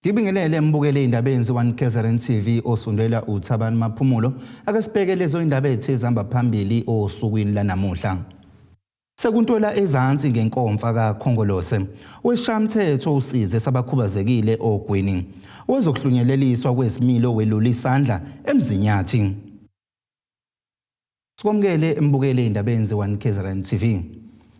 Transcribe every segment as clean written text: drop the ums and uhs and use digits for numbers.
Ngibingelele mbukele indaba eyenziwa KZN TV osundela uThabani Maphumulo. Ake sibheke lezo indaba ezithe zihamba phambili osukwini lanamuhla. Sekuntwela ezansi ngenkomfa kaKhongolose. Wesishamthetho usize sabakhubazekile ogwini. Wezokuhlunyeleliswa kwezimilo welula isandla eMzinyathi. Sikwamukele mbukele indabeni ze-1 KZN TV.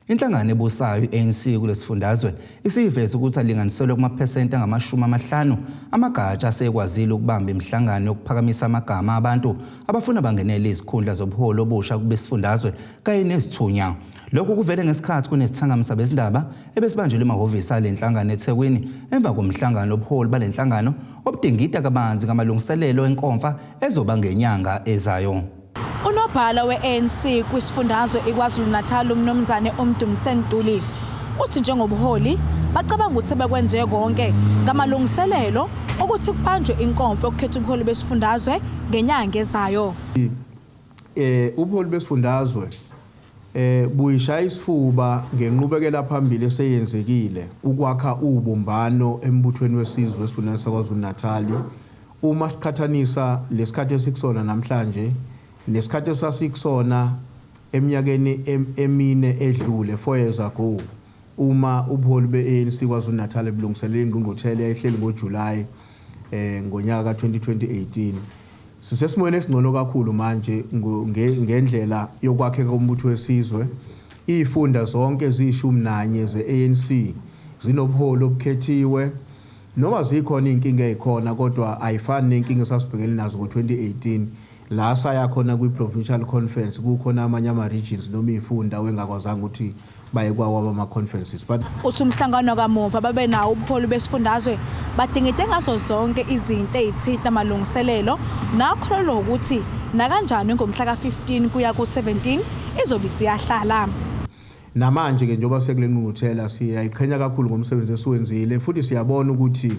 Inhlangano ebusayo i-ANC kulesifundazwe isiveze ukuthi alinganiselwe kumaphesenti angama-50 amagatsha asekwazile ukubamba imihlangano yokuphakamisa amagama abantu abafuna bangenele izikhundla zobuholi obusha kubesifundazwe kanye nezithunya. Lokhu kuvele ngesikhathi kunesithangami sabezindaba ebesibanjelwe emahhovisi ale nhlangano eThekwini emva komhlangano obuholi bale nhlangano obudingida kabanzi ngamalungiselelo enkomfa ezoba ngenyanga ezayo. Unobhala we-ANC kwisifundazwe iKwaZulu-Natal uMnumzane uMdumiseni Ntuli uthi njengobuholi bacabanga ukuthi sebekwenze konke ngamalungiselelo okuthi kubanjwe inkomfa yokukhetha ubuholi besifundazwe ngenyanga ezayo. Ubuholi besifundazwe buyishaya isifuba ngenqubekela phambili eseyenzekile ukwakha ubumbano embuthweni wesizwe esifundeni saKwaZulu-Natal. Uma siqhathanisa lesikhathi esikusona namhlanje nesikhathi esasikusona eminyakeni emine edlule, 4 years ago, uma ubuholi be-ANC KwaZulu-Natal bulungiselela ingqungquthela eyayihleli ngoJulayi ngonyaka ka-2018, sisesimweni esingcono kakhulu manje ngendlela yokwakheka kombutho wesizwe. Iy'funda zonke ziyi-11 ze-ANC zinobuholi obukhethiwe. Noma zikhona iy'nkinga ey'khona kodwa ayifani ney'nkinga esasibhekene nazo ngo-2018 la saya khona kwi-provincial conference kukhona amanye ama-regions noma iy'funda wengakwazanga ukuthi baye kwawabo ama-conferences. But Uthi umhlangano kamuva babe nawo ubuholi besifundazwe badingide ngazo zonke izinto ezithinta amalungiselelo nakholelwa ukuthi nakanjani ngomhla ka-15 kuya ku-17 izobe isiyahlala. Namanje ke njengoba sekule ngqungquthela siyayiqhenya kakhulu ngomsebenzi esiwenzile futhi siyabona ukuthi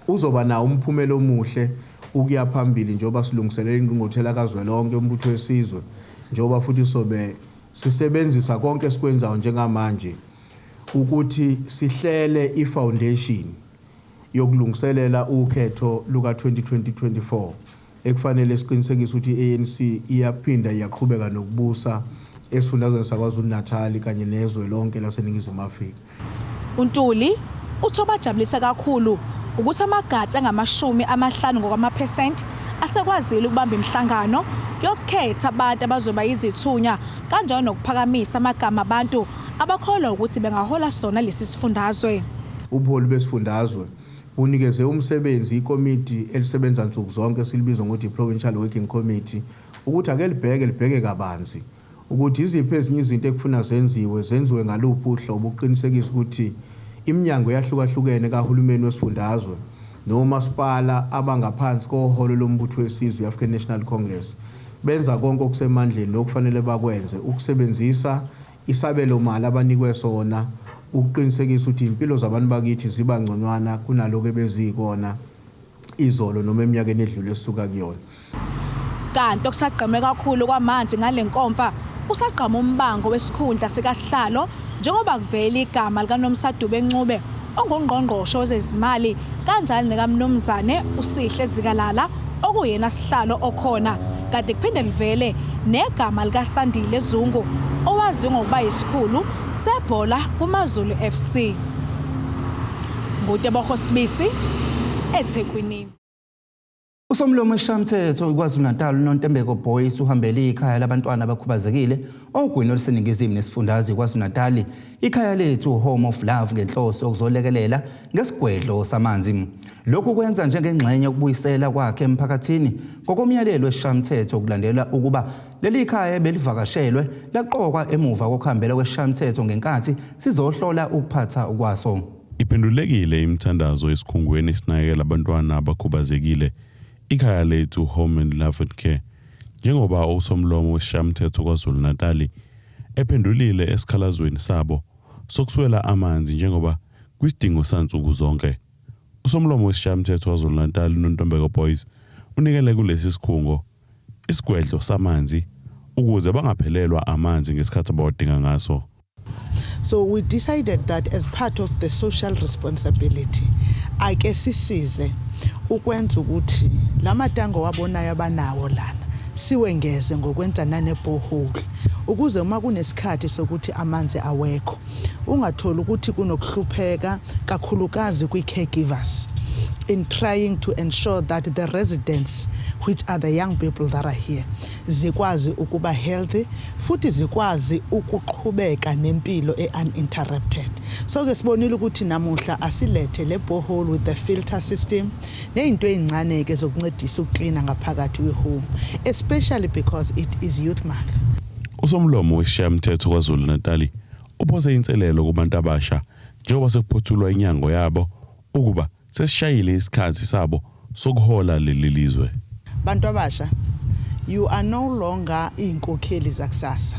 uzoba nawo umphumela omuhle ukuya phambili njengoba silungiselela ingqungquthela kazwelonke umbutho wesizwe, njengoba futhi sobe sisebenzisa konke esikwenzayo njengamanje ukuthi sihlele i-foundation yokulungiselela ukhetho luka-2024 ekufanele siqinisekise ukuthi i-ANC iyaphinda iyaqhubeka nokubusa esifundazweni saKwaZulu-Natal kanye nezwe lonke laseNingizimu Afrika. UNtuli uthi obajabulisa kakhulu ukuthi amagatsha angama-50 ngokwamaphesenti asekwazile ukubamba imihlangano yokukhetha abantu abazoba yizithunywa kanjalo nokuphakamisa amagama abantu abakholwa ukuthi bengahola sona lesi sifundazwe. Ubuholi besifundazwe bunikeze umsebenzi ikomiti elisebenza nsuku zonke silibiza ngokuthi i-Provincial Working Committee ukuthi ake libheke libheke kabanzi ukuthi iziphi ezinye izinto ekufuna zenziwe, zenziwe ngaluphi uhlobo ukuqinisekisa ukuthi iminyango eyahlukahlukene kahulumeni wesifundazwe nomasipala abangaphansi koholo lombutho wesizwe i-African National Congress benza konke okusemandleni nokufanele bakwenze ukusebenzisa isabelomali abanikwe sona ukuqinisekisa ukuthi impilo zabantu bakithi ziba ngconywana kunalokhu ebeziyikona izolo noma eminyakeni edlule esisuka kuyona. Kanti okusagqame kakhulu kwamanje ngale nkomfa kusagqama umbango wesikhundla sikasihlalo njengoba kuvela igama likaNomsa Dube Ncube ongungqongqoshe wezezimali kanjalo nekaMnumzane uSihle Zikalala okuyena sihlalo okhona, kanti kuphinde livele negama likaSandile Zungu owaziwa ngokuba yisikhulu sebhola kuMaZulu FC. NguTebogo Sibisi eThekwini. Usomlomo wesishayamthetho KwaZulu-Natal uNontembeko Boyce uhambele ikhaya labantwana abakhubazekile ogwini oluseningizimu nesifundazwe KwaZulu-Natal, ikhaya lethu Home of Love, ngenhloso yokuzolekelela ngesigwedlo samanzi. Lokhu kwenza njengengxenye yokubuyisela kwakhe emphakathini ngokomyalelo wesishayamthetho kulandela ukuba leli khaya belivakashelwe laqokwa emuva kokuhambela kwesishayamthetho ngenkathi sizohlola ukuphatha kwaso. Iphendulekile imithandazo esikhungweni esinakekela abantwana abakhubazekile ikhaya lethu Home and Love and Care, njengoba usomlomo wesishayamthetho KwaZulu-Natali ephendulile esikhalazweni sabo sokuswela amanzi njengoba kwisidingo sansuku zonke. Usomlomo wesishayamthetho KwaZulu-Natal uNontombeko Boyce unikele kulesi sikhungo isigwedlo samanzi ukuze bangaphelelwa amanzi ngesikhathi abawadinga ngaso. So we decided that as part of the social responsibility, ake sisize ukwenza ukuthi lamatango wabonayo abanawo lana siwengeze ngokwenza nane-borehole, ukuze uma kunesikhathi sokuthi amanzi awekho, ungatholi ukuthi kunokuhlupheka, kakhulukazi kwi-caregivers, in trying to ensure that the residents, which are the young people that are here, zikwazi ukuba healthy futhi zikwazi ukuqhubeka nempilo e-uninterrupted. So ke sibonile ukuthi namuhla asilethe le borehole with the filter system ney'nto ey'ncane ke zokuncedisa ukuklina ngaphakathi kwe-home, especially because it is Youth Month. Usomlomo wesishayamthetho KwaZulu-Natal uphose inselelo kubantu abasha njengoba sekuphothulwa inyanga yabo ukuba sesishayile isikhathi sabo sokuhola leli lizwe. Bantu abasha, you are no longer iy'nkokheli zakusasa,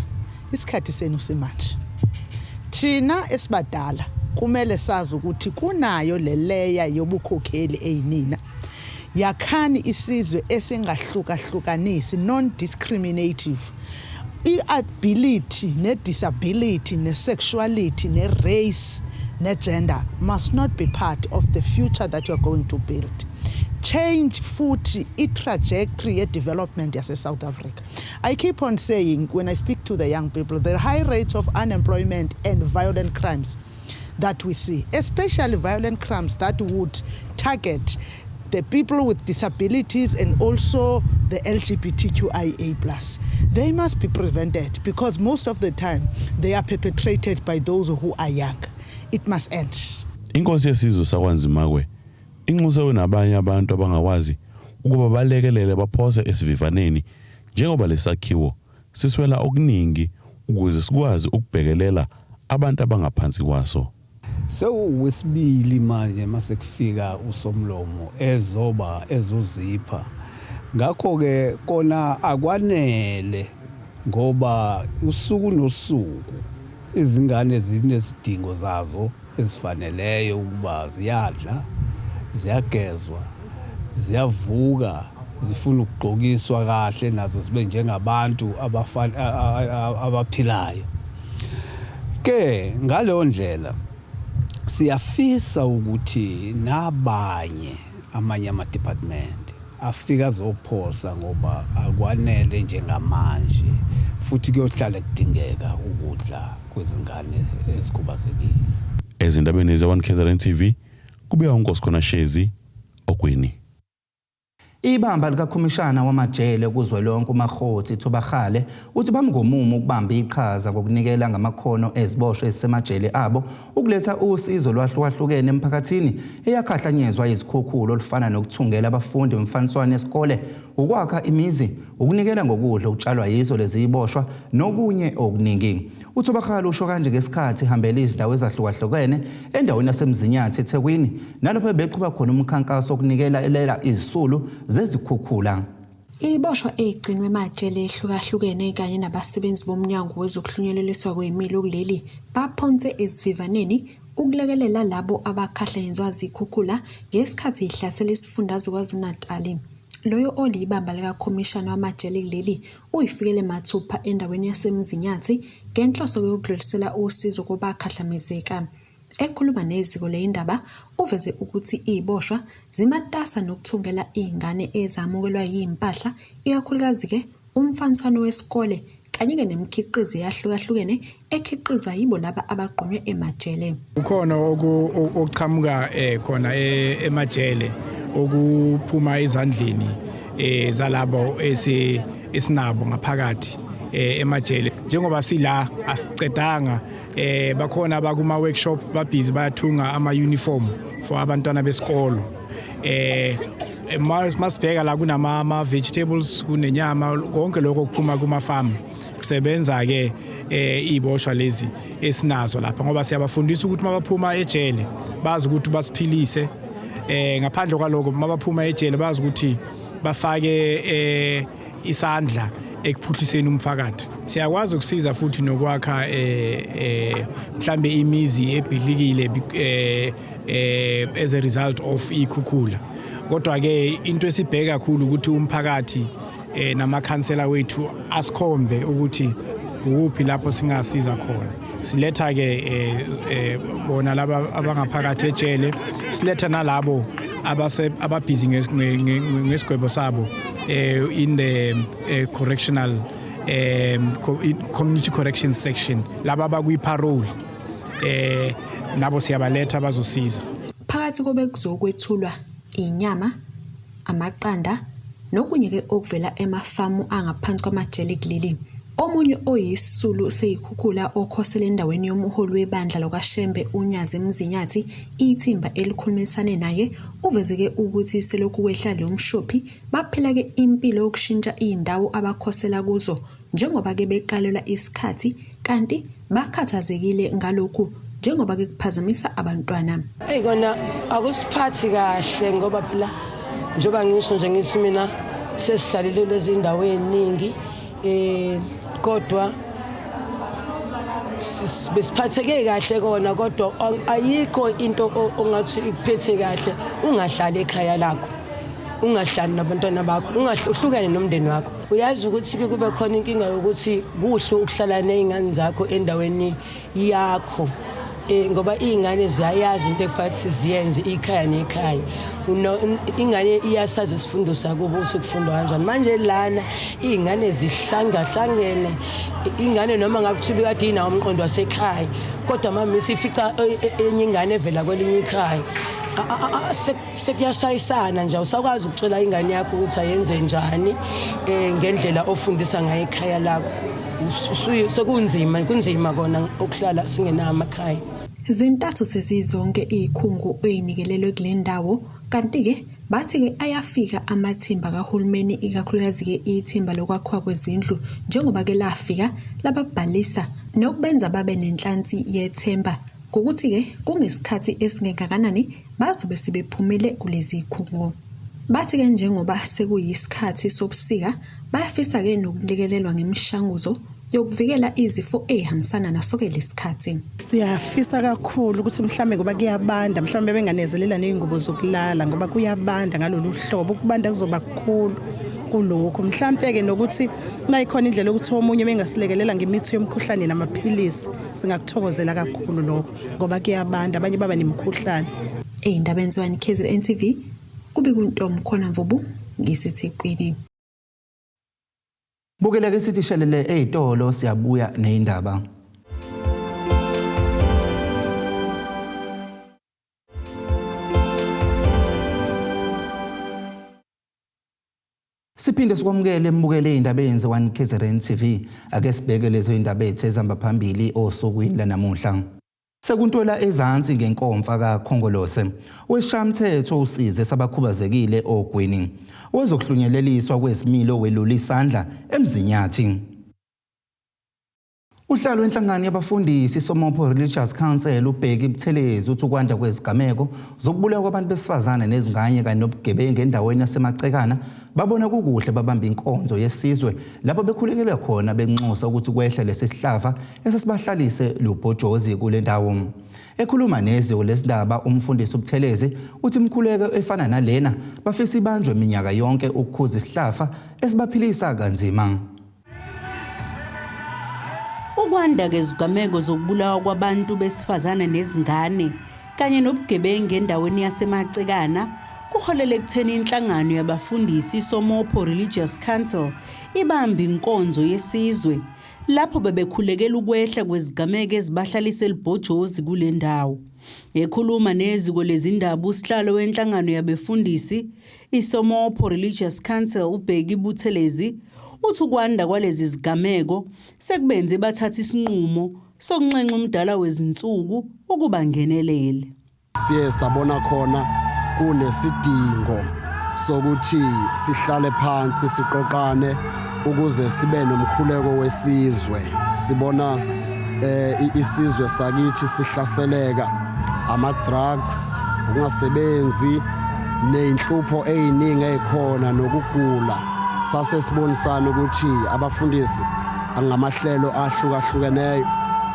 isikhathi senu simanje. Thina esibadala kumele sazi ukuthi kunayo le leya yobukhokheli eyinina. Yakhani isizwe esingahlukahlukanisi, non-discriminative. I-ability ne-disability ne-sexuality ne-race ne-gender must not be part of the future that you're going to build. Change futhi i-trajectory ye-development yase-South Africa. I keep on saying when I speak to the young people, the high rates of unemployment and violent crimes that we see, especially violent crimes that would target the people with disabilities and also the LGBTQIA+, they must be prevented because most of the time they are perpetrated by those who are young. It must end. Inkosi yesizwe sakwaNzimakwe inxuse nabanye abantu abangakwazi ukuba balekelele baphose esivivaneni njengoba lesakhiwo siswela okuningi ukuze sikwazi ukubhekelela abantu abangaphansi kwaso. Sewuwesibili manje mase kufika usomlomo ezoba ezozipha, ngakho ke kona akwanele ngoba usuku nosuku izingane zinezidingo zazo ezifaneleyo ukuba ziyadla, ziyagezwa, ziyavuka, zifuna ukugqokiswa kahle nazo zibe njengabantu abaphilayo. Ke ngaleyo ndlela siyafisa ukuthi nabanye amanye ama-department afika azophosa ngoba akwanele njengamanje, futhi kuyohlala kudingeka ukudla kwezingane ezikhubazekile. Ezindabeni ze-1 KZN TV kubika uNkosikhona Shezi Ogwini. Ibamba likakhomishana wamajele kuzwelonke uMakgotsi Thobakgale uthi bamngomumo ukubamba iqhaza ngokunikela ngamakhono eziboshwe ezisemajele abo ukuletha usizo lwahlukahlukene emphakathini eyakhahlanyezwa izikhukhula, olufana nokuthungela abafundi emfaniswano esikole, ukwakha imizi, ukunikela ngokudla okutshalwa yizo lezi ziboshwa nokunye okuningi. UThobakgale usho kanje ngesikhathi ehambela izindawo ezahlukahlukene endaweni yaseMzinyathi eThekwini, nalapho beqhuba khona umkhankaso wokunikela izisulu zezikhukhula. Iboshwa ey'gcinwe emajele ehlukahlukene kanye nabasebenzi bomnyango wezokuhlunyeleliswa kwey'milo kuleli baphonse esivivaneni ukulekelela labo abakhahlanyezwa zikhukhula ngesikhathi ihlasela isifundazwe KwaZulu-Natali. Loyo olibamba likakhomishana wamajele kuleli uyifikele mathupha endaweni yaseMzinyathi ngenhloso yokudlulisela usizo kwabakhahlamezeka. Ekhuluma neziko leyindaba uveze ukuthi iziboshwa zimatasa nokuthungela iy'ngane ezamukelwa yimpahla, ikakhulukazi-ke umfaniswano wesikole kanye-ke nemikhiqizo eyahlukahlukene ekhiqizwa yibo laba abagqunywe emajele. Kukhona okuqhamuka khona emajele okuphuma ezandleni zalabo esinabo ngaphakathi emajele. Njengoba sila asicedanga, bakhona abakuma workshop, babhizi bayathunga ama uniform for abantwana besikolo. Masibheka la kunama ama vegetables, kunenyama, konke lokho kuphuma kuma farm. Kusebenza ke iboshwa lezi esinazo lapha ngoba siyabafundisa ukuthi mabaphuma ejele bazi ukuthi basiphilise. Ngaphandle kwaloko, mabaphuma ejele bazi ukuthi bafake isandla ekuphuhliseni umphakathi. Siyakwazi ukusiza futhi nokwakha mhlambe imizi ebhidlikile as a result of ikhukhula. Kodwa ke into esibheka kakhulu ukuthi umphakathi namakhansela wethu asikhombe ukuthi ukuphi lapho singasiza khona. Siletha ke bona laba abangaphakathi ejele, siletha nalabo abase ababhizi ngesigwebo sabo in the correctional community corrections section, laba abakwi parole, nabo siyabaletha bazosiza. Phakathi kobe kuzokwethulwa inyama, amaqanda nokunye-ke okuvela emafamu angaphansi kwamajele kuleli. Omunye oyisisulu seyikhukhula okhosele endaweni yomholi webandla lakwaShembe uNyazi Mzinyathi, ithimba elikhulumisane naye uvezeke ukuthi selokhu kwehla lo mshophi baphila-ke impilo yokushintsha iy'ndawo abakhosela kuzo njengoba-ke bekalelwa isikhathi, kanti bakhathazekile ngalokhu njengoba-ke kuphazamisa abantwana. Eyi, kona akusiphathi kahle ngoba phela njengoba ngisho nje ngithi mina sesidlalile lezi ndawo ey'ningi, kodwa besiphatheke kahle kona, kodwa ayikho into ongathi ikuphethe kahle ungahlali ekhaya lakho, ungahlali nabantwana bakho, ungahlukane nomndeni wakho. Uyazi ukuthi ke kube khona inkinga yokuthi kuhle ukuhlala ney'ngane zakho endaweni yakho, ngoba iy'ngane ziyayazi into ekufanele ziyenze ikhaya nekhaya. Ingane iyasazi isifundo sakubo ukuthi kufundwa kanjani. Manje lana iy'ngane zihlangahlangene, ingane noma ngakuthiwa kade inawo umqondo wasekhaya, kodwa mama isifica enye ingane evela kwelinye ikhaya, sekuyashayisana nje. Awusakwazi ukutshela ingane yakho ukuthi ayenze njani ngendlela ofundisa ngayo ekhaya lakho. Sekunzima, kunzima kona ukuhlala singenawo amakhaya. Zintathu sezizonke iy'khungo ey'nikelelwe kule ndawo, kanti-ke bathi-ke ayafika amathimba kahulumeni, ikakhulukazi-ke ithimba lokwakhiwa kwezindlu, njengoba-ke lafika lababhalisa nokubenza babe nenhlansi yethemba ngokuthi-ke kungesikhathi esingengakanani bazobe sebephumile kulezi khungo. Bathi-ke njengoba sekuyisikhathi sobusika bayafisa-ke nokulekelelwa ngemishanguzo yokuvikela izifo ey'hambisana naso-ke lesikhathi. Siyafisa kakhulu ukuthi mhlambe ngoba kuyabanda, mhlambe benganezelela ney'ngubo zokulala ngoba kuyabanda ngalolu hlobo, ukubanda kuzoba kukhulu kulokhu. Mhlampe-ke nokuthi nayikhona indlela yokuthi omunye bengasilekelela ngemithi yomkhuhlane namaphilisi, singakuthokozela kakhulu lokho ngoba kuyabanda, abanye baba nemikhuhlane. Ey'ndabeni ze-1 KZN TV, kube kuNtombi Khona Mvubu, ngiseThekwini. Bukeleke sithi shelele ey'tolo, siyabuya ney'ndaba. Siphinde sikwamukele mbukele indaba eyenziwa 1 KZN TV. Ake sibheke lezo indaba ethe ezihamba phambili osukwini lanamuhla. Sekuntwela ezansi ngenkomfa kaKhongolose. Wesishamthetho usize sabakhubazekile ogwini. Wezokuhlunyeleliswa kwezimilo welula isandla eMzinyathi. Uhlalo wenhlangano yabafundisi iSomopho Religious Council uBheki Buthelezi uthi ukwanda kwezigameko zokubulawa kwabantu besifazane nezingane kanye nobugebengu endaweni yaseMacekana babona kukuhle babamba inkonzo yesizwe lapho bekhulekele khona benxusa ukuthi kwehle lesi sihlava esesibahlalise lubhojozi kule ndawo. Ekhuluma neziko lesindaba umfundisi uButhelezi uthi imikhuleko efana nalena bafisa ibanjwe minyaka yonke ukukhuza isihlafa esibaphilisa kanzima. Ukwanda kezigameko zokubulawa kwabantu besifazane nezingane kanye nobugebengu endaweni yaseMacekana kuholele ekutheni inhlangano yabafundisi iSomopho Religious Council ibambe inkonzo yesizwe lapho bebekhulekela ukwehla kwezigameko ezibahlalise elibhojozi kule ndawo. Ekhuluma neziko lezindaba usihlalo wenhlangano yabefundisi iSomopho Religious Council uBheki Buthelezi uthi ukwanda kwalezi zigameko sekubenze bathatha isinqumo sokunxenxa umdala wezinsuku ukuba ngenelele. Siye sabona khona kunesidingo sokuthi sihlale phansi siqoqane ukuze sibe nomkhuleko wesizwe. Sibona isizwe sakithi sihlaseleka ama drugs, ukungasebenzi nezinhlupho eziningi ezikhona nokugula. Sase sibonisana ukuthi abafundisi angamahlelo ahlukahlukeneyo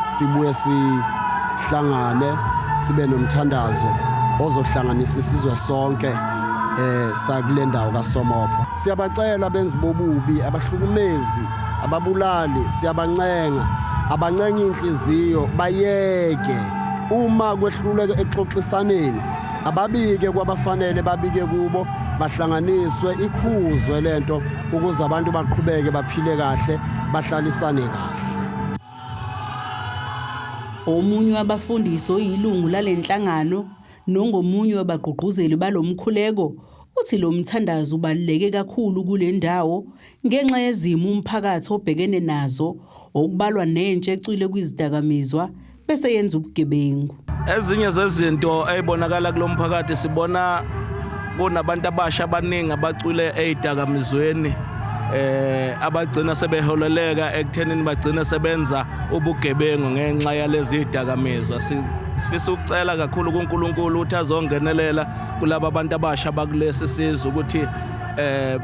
sibuye sihlangane sibe nomthandazo ozohlanganisa isizwe sonke sakule ndawo kaSomopho. Siyabacela benzi bobubi, abahlukumezi Ababulali siyabancenga, abancenga inhliziyo bayeke. Uma kwehluleke exoxisaneni, ababike kwabafanele babike kubo, bahlanganiswe ikhuzwe lento ukuze abantu baqhubeke baphile kahle, bahlalisane kahle. Omunye wabafundisi oyilungu lalenhlangano nongomunye wabagqugquzeli balomkhuleko uthi lo mthandazo ubaluleke kakhulu kule ndawo ngenxa yezimo umphakathi obhekene nazo okubalwa nentsha ecwile kwizidakamizwa bese yenza ubugebengu. Ezinye zezinto eyibonakala kulomphakathi sibona kunabantu abasha abaningi abacwile ezidakamizweni abagcina sebeholeleka ekuthenini bagcina sebenza ubugebengu ngenxa yalezi dakamizwa. Sifisa ukucela kakhulu kuNkulunkulu ukuthi azongenelela kulaba bantu abasha bakulesi sizwe ukuthi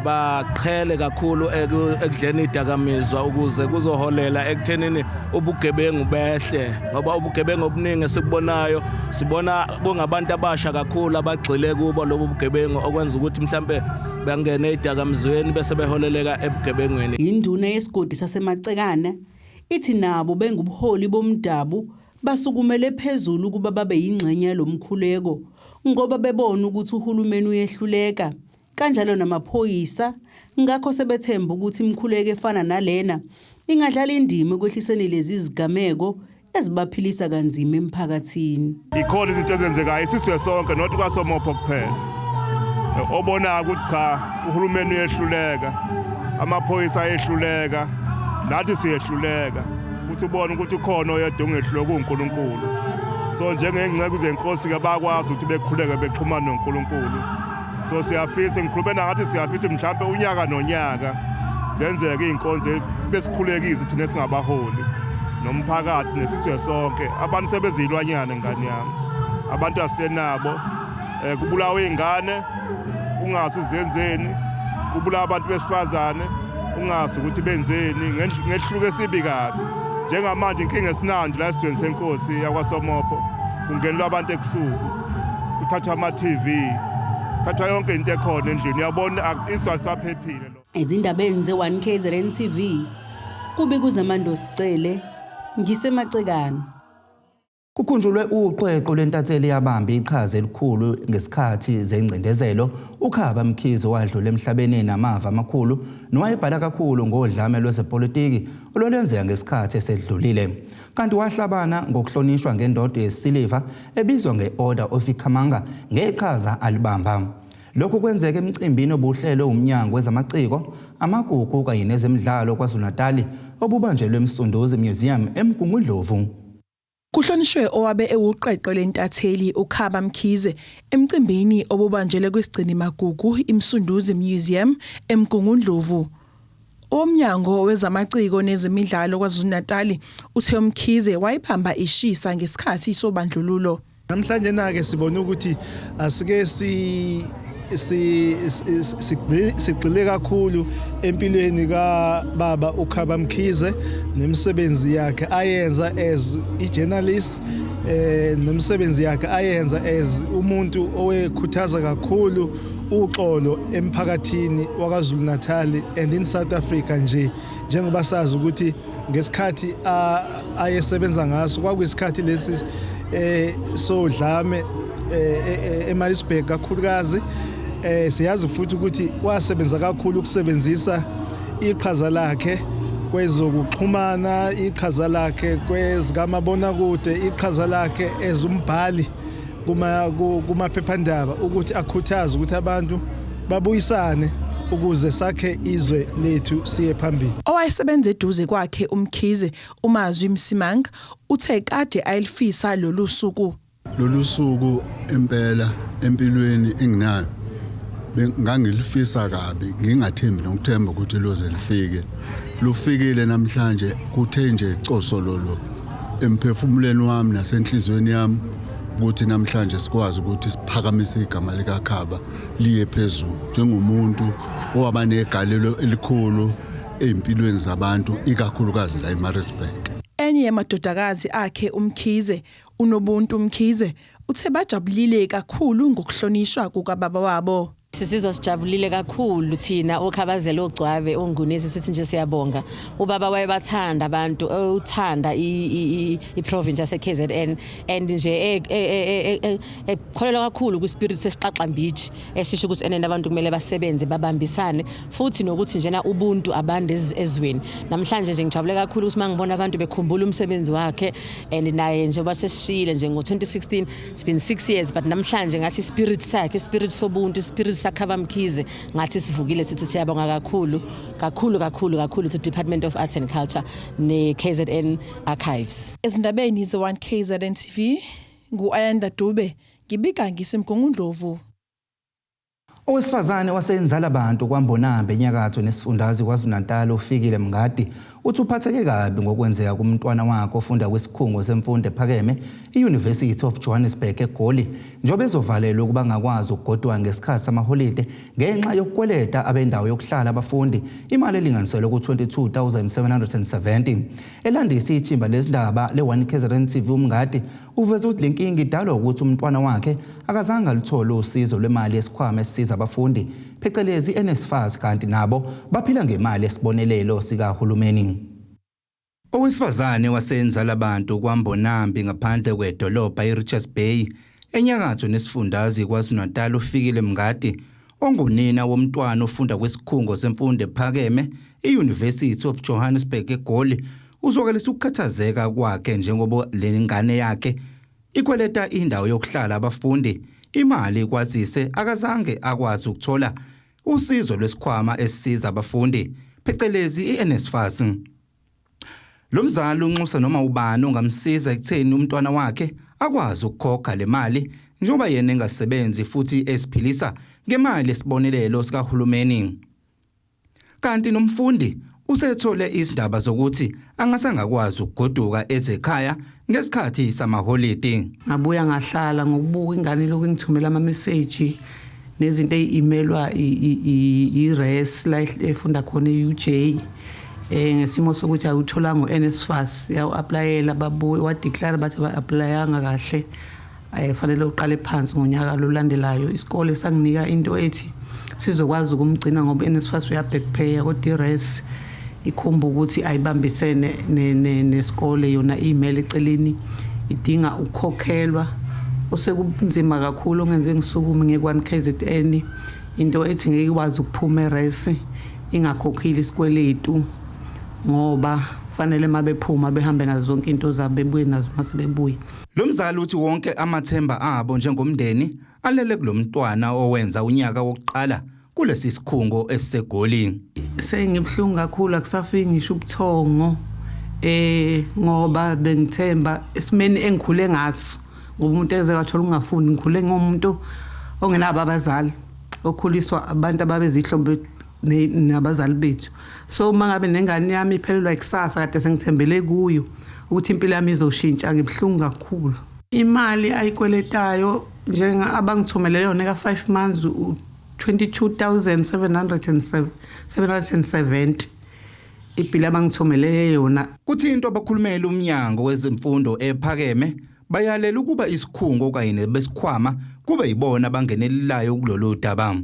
baqhele kakhulu ekudleni idakamizwa ukuze kuzoholela ekuthenini ubugebengu behle, ngoba ubugebengu obuningi esikubonayo sibona kungabantu abasha kakhulu abagxile kubo lobu bugebengu, okwenza ukuthi mhlambe bangene edakamizweni bese beholeleka ebugebengweni. Induna yesigodi saseMacekane ithi nabo bengubuholi bomdabu basukumele phezulu ukuba babe yingxenye yalomkhuleko ngoba bebona ukuthi uhulumeni uyehluleka kanjalo namaphoyisa, ngakho sebethemba ukuthi imikhuleko efana nalena ingadlala indima ekwehliseni lezi zigameko ezibaphilisa kanzima emphakathini. Ikhona izinto ezenzekayo isizwe sonke, not kwaSomopho kuphela. Obona ukuthi cha, uhulumeni uyehluleka, amaphoyisa ayehluleka, nathi siyehluleka, ukuthi ubone ukuthi ukhona oyedwa ongehluleka, uNkulunkulu. So njengey'nceku zenkosi-ke bakwazi ukuthi bekhuleke bexhumane noNkulunkulu. So siyafisa, ngikhulume ngathi siyafisa mhlampe unyaka nonyaka zenzeke iy'nkonzo besikhulekise thina esingabaholi nomphakathi nesizwe sonke. Abantu sebezilwanyana, ngane yami, abantu asenabo. Kubulawa iy'ngane ungazi uzenzeni, kubulawa abantu besifazane ungazi ukuthi benzeni, ngehluke esibi kabi. Njengamanje inkinga esinayo nje la esizweni senkosi yakwaSomopho, kungenelwa abantu ebusuku, kuthathwa ama-TV, kuthathwa yonke into ekhona endlini. Uyabona, izwe alisaphephile lo. Ezindabeni ze-1 KZN TV, kubika uZamando Sicele, ngiseMacekane. Kukhunjulwe uqweqwe lwentatheli yabamba iqhaza elikhulu ngesikhathi zengcindezelo, uKhaba Mkhize, wadlula emhlabeni namava amakhulu nowayebhala kakhulu ngodlame lwezepolitiki olwalwenzeka ngesikhathi esedlulile. Kanti wahlabana ngokuhlonishwa ngendodo yesiliva ebizwa nge-Order of Ikhamanga ngeqhaza alibamba. Lokhu kwenzeka emcimbini obuhlelwe umnyango wezamaciko, amagugu kanye nezemidlalo KwaZulu-Natali, obubanjelwe eMsunduzi Museum eMgungundlovu. Kuhlonishwe owabe ewuqeqe lentatheli uKhaba Mkhize emcimbini obubanjelwe kwisigcini magugu iMsunduzi Museum eMgungundlovu. Owomnyango wezamaciko nezemidlalo KwaZulu-Natali uthe uMkhize wayibamba ishisa ngesikhathi sobandlululo. Namhlanje na-ke sibona ukuthi asike si si sigxile kakhulu empilweni kababa uKhaba Mkhize nemisebenzi yakhe ayenza as i-journalist, nomsebenzi yakhe ayenza as umuntu owekhuthaza kakhulu uxolo emphakathini waKwaZulu Natal and in South Africa nje, njengoba sazi ukuthi ngesikhathi ayesebenza ngaso kwakuyisikhathi lesi sodlame eMaritzburg kakhulukazi. Siyazi futhi ukuthi wasebenza kakhulu ukusebenzisa iqhaza lakhe kwezokuxhumana, iqhaza lakhe kwezikamabonakude, iqhaza lakhe ezumbhali kuma kumaphephandaba ukuthi akhuthaze ukuthi abantu babuyisane ukuze sakhe izwe lethu siye phambili. Owayesebenza eduze kwakhe uMkhize, uMazwi Msimang, uthe kade ayelifisa lolu suku. Lolu suku impela empilweni enginayo ngangilifisa kabi, ngingathembi nokuthemba ukuthi luze lifike. Lufikile namhlanje, kuthe nje cosololo emphefumulweni wami nasenhliziyweni yami ukuthi namhlanje sikwazi ukuthi siphakamise igama likaKhaba liye phezulu njengomuntu owaba negalelo elikhulu ey'mpilweni zabantu, ikakhulukazi la eMaritzburg. Enye yamadodakazi akhe uMkhize, uNobuntu Mkhize, uthe bajabulile kakhulu ngokuhlonishwa kukababa wabo. Sisizwa sijabulile kakhulu thina oKhabazela, oGcwabe, oNgunisi, sithi nje siyabonga. Ubaba wayebathanda abantu, uthanda i-province yase-KZN and nje ekholelwa kakhulu kwi-spirit sesiXaxambiji esisho ukuthi enene abantu kumele basebenze babambisane futhi nokuthi njena ubuntu abande ezweni. Namhlanje nje ngijabule kakhulu ukuthi mangibona abantu bekhumbula umsebenzi wakhe and naye njengoba sesishiyile nje ngo-2016, it's been 6 years, but namhlanje ngathi spirit sakhe, spirit sobuntu, spirit saKhaba Mkhize ngathi sivukile. Sithi siyabonga kakhulu kakhulu kakhulu kakhulu to Department of Arts and Culture ne-KZN Archives. Ezindabeni ze-1 KZN TV, ngu-Ayanda Dube, ngibika ngiseMgungundlovu. Owesifazane waseNzalabantu kwaMbonambi enyakatho nesifundazwe KwaZulu-Natal uFikile Mngadi uthi uphatheke kabi ngokwenzeka kumntwana wakhe ofunda kwisikhungo semfundo ephakeme i-University of Johannesburg eGoli, njengoba ezovalelwa ukuba angakwazi ukugoduka ngesikhathi samaholide ngenxa yokukweleta abendawo yokuhlala abafundi imali elinganiselwe ku-22,770. Elandisa ithimba lezindaba le-1 KZN TV, uMngadi uveze ukuthi le nkinga idalwa ukuthi umntwana wakhe akazange aluthole usizo lwemali yesikhwama esisiza abafundi, phecelezi NSFAS, kanti nabo baphila ngemali esibonelelo sikahulumeni. Owesifazane waseNzalabantu kwaMbonambi ngaphandle kwedolobha iRichards Bay enyakatho nesifundazwe KwaZulu-Natal uFikile Mngadi, ongunina womntwana ofunda kwisikhungo semfundo ephakeme i-University of Johannesburg eGoli, uzwakalisa ukukhathazeka kwakhe njengoba le ngane yakhe ikweleta indawo yokuhlala abafundi imali, kwazise akazange akwazi ukuthola usizo lwesikhwama esisiza abafundi, phecelezi i-NSFAS. Lo mzali unxusa noma ubani ongamsiza ekutheni umntwana wakhe akwazi ukukhokha le mali, njengoba yena engasebenzi futhi esiphilisa ngemali esibonelelo sikahulumeni. Kanti nomfundi usethole izindaba zokuthi angasangakwazi ukugoduka ezekhaya ngesikhathi samaholidi. Ngabuya ngahlala ngokubuka ingane lokhu ingithumela ama-message nezinto eyi-emailwa i-res la efunda khona e-UJ, ngesimo sokuthi awutholanga u-NSFAS, yawu-applyela, babuye wadeclare, bathi aba-applyanga kahle, fanele uqale phansi ngonyaka lolandelayo. Isikole sanginika into ethi sizokwazi ukumgcina ngoba u-NSFAS uya-backpaya, kodwa i-res ikhomba ukuthi ayibambisene nesikole, yona email eceleni idinga ukukhokhelwa. Osekunzima kakhulu ongenze ngisukume nge-1 KZN, into ethi ngeke ikwazi ukuphuma e-res ingakhokhile isikweletu, ngoba fanele mabephuma behambe nazo zonke into zabo, bebuye nazo mase bebuye. Lo mzali uthi wonke amathemba abo njengomndeni alele kulomntwana owenza unyaka wokuqala kulesi sikhungo esiseGoli. Sengibuhlungu kakhulu, akusafiki ngisho ubuthongo, ngoba bengithemba esimeni engikhule ngaso, ngoba umuntu eze wathola ungafundi. Ngikhule ngomuntu ongenabo abazali, okhuliswa abantu ababezihlobo nabazali bethu. So uma ngabe nengane yami iphelelwa ikusasa kade sengithembele kuyo ukuthi impilo yami izoshintsha, ngibuhlungu kakhulu. Imali ayikweletayo njenga abangithumele yona ka 5 months, 22,770 ibhili abangithumele yona. Kuthi into abakhulumela umnyango wezemfundo ephakeme bayalela ukuba isikhungo kanye nebesikhwama kube yibona abangenelelayo kulolu daba.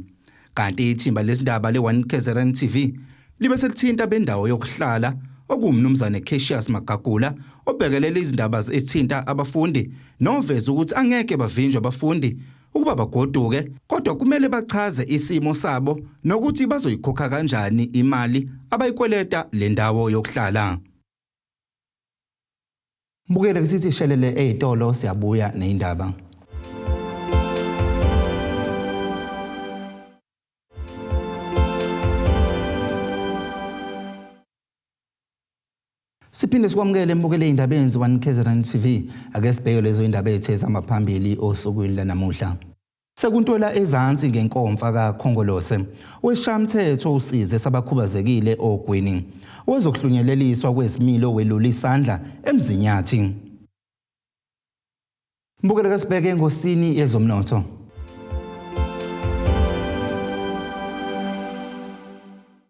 Kanti ithimba lesindaba le-1 KZN TV libe selithinta bendawo yokuhlala, okuwumnumzane Cassius Magagula obhekelela izindaba ezithinta abafundi, noveza ukuthi angeke bavinjwe abafundi ukuba bagoduke, kodwa kumele bachaze isimo sabo nokuthi bazoyikhokha kanjani imali abayikweleta le ndawo yokuhlala. Mbukele, kusithi shelele ezitolo, siyabuya nezindaba. Siphinde sikwamukele mbukele indaba eyenziwa KZN TV. Ake sibheke lezo indaba ethe zamaphambili osukwini lanamuhla. Sekuntwela ezansi ngenkomfa kaKhongolose. Wesishamthetho usize sabakhubazekile ogwini. Wezokuhlunyeleliswa kwezimilo welula isandla eMzinyathi. Mbukele, kasibheke engosini yezomnotho.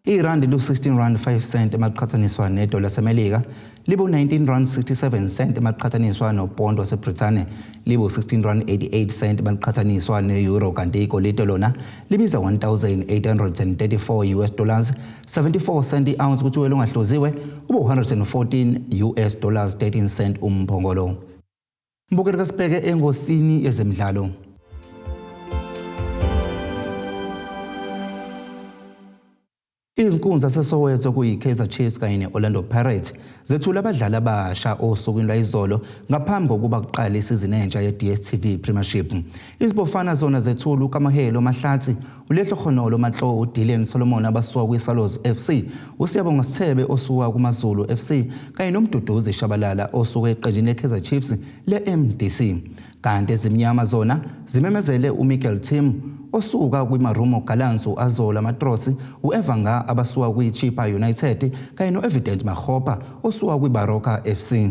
Irandi lu-16 rand 5 cent emaqhathaniswa nedola laseMelika. libe u-19 rand 67 cent maliqhathaniswa nopondo waseBrithani, libe u-16 rand 88 cent maliqhathaniswa ne-euro, kanti igolide lona libiza 1834 US dollars 74 cent i-ounce, kuthi ongahloziwe ube u-114 US dollars 13 cent umphongolo. Mbukeli, kasibheke engosini yezemidlalo. Izinkunzi zaseSoweto kuyi-Kaizer Chiefs kanye ne-Orlando Pirates zethula abadlali abasha osukwini lwayizolo ngaphambi kokuba kuqale isizini entsha ye-DStv Premiership. Izibofana zona zethula uKamahelo Mahlatsi, uLehlohonolo Matlou, uDylan Solomon abasuka kwi-Swallows FC, uSiyabonga Sithebe osuka kuMaZulu FC kanye noMduduzi Shabalala osuka eqenjini le-Kaizer Chiefs le-MDC. Kanti ezimnyama zona zimemezele uMiguel Timm osuka kwiMarumo Gallants, u-Azola Matrose, u-Eva abasuka kwi-Chippa United kanye no-Evident Makgopa osuka kwiBaroka FC.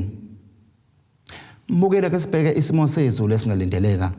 Mbukela, ke sibheke isimo sezulu esingalindeleka.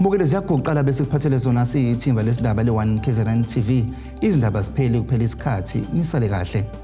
Mbukeli, ziyaguqala bese kuphathele zona siyithimba lesindaba le-1 KZN TV. Izindaba ziphele kuphela isikhathi. Nisale kahle.